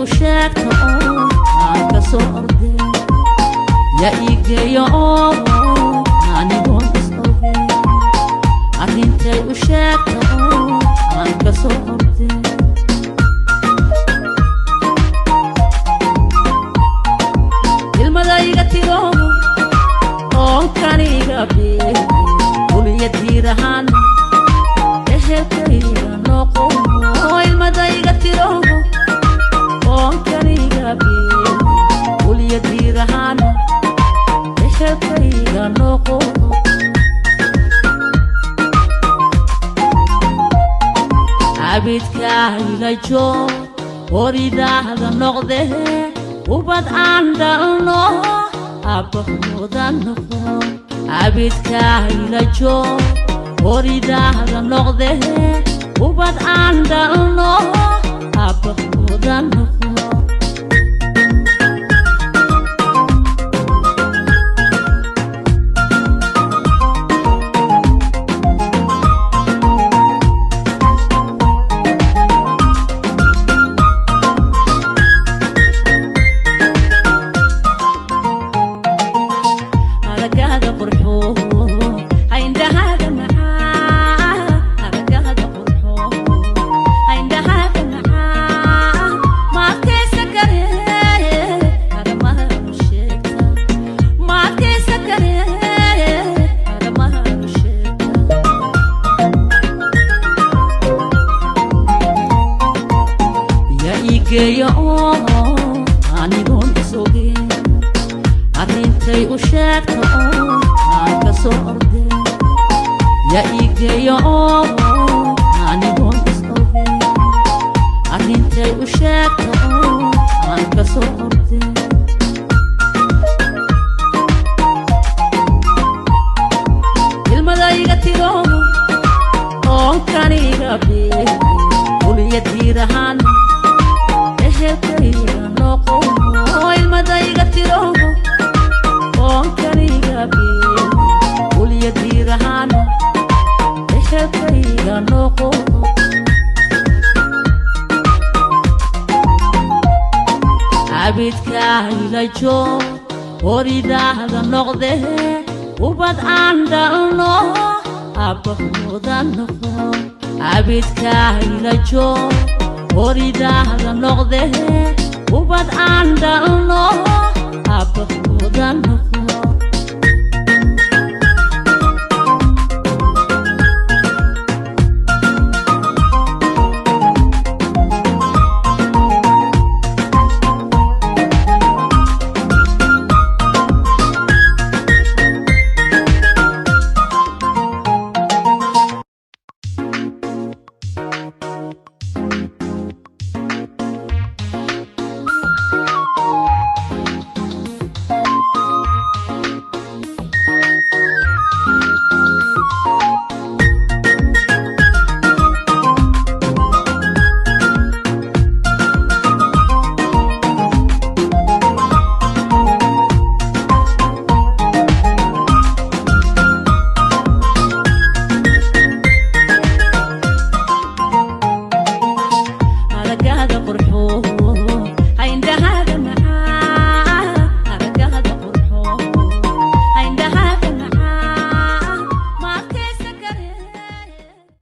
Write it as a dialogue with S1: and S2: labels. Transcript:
S1: U sheegta oo aan ka soo orday, yaa ii geeyo oo anigoon is ogeyn. Arrintay u sheegta oo aan ka soo orday. Ilmadayga tiro oonkaniga beey, uliya diirahaan ehelkayga noqo. Ilmadayga tiro oonkaniga beey, uliya diirahaan ehelkayga noqo. Cabidkayga horidaada noqde, ubad aan dhalno abbahooda noqo. Cabidkayga horidaada noqde, ubad aan dhalno abbahooda noqo. Aragaaga qurxo, indhahaaga macaa. Aragaaga qurxo, indhahaaga macaa. Maadkaysa kare aramaha u sheegta, maadkaysa kare aramaha u sheegta. Yaa ii geeyo oo anigoon is ogeyn. Arrintay u sheegta oo aan ka soo orday, yaa ii geeyo oo anigoon is ogeyn. Arrintay u sheegta oo aan ka soo orday. Ilmadayga tiro oonkaniga beey, uliya diirahaan ehelkayga noqo. Ilmadayga tiro oonkaniga beey, uliya diirahaan ehelkayga noqo. Cabidkayga horidaada noqde, ubad aan dhalno abbahooda noqo. Cabidkayga horidaada noqde, ubad aan dhalno abbahooda noqo.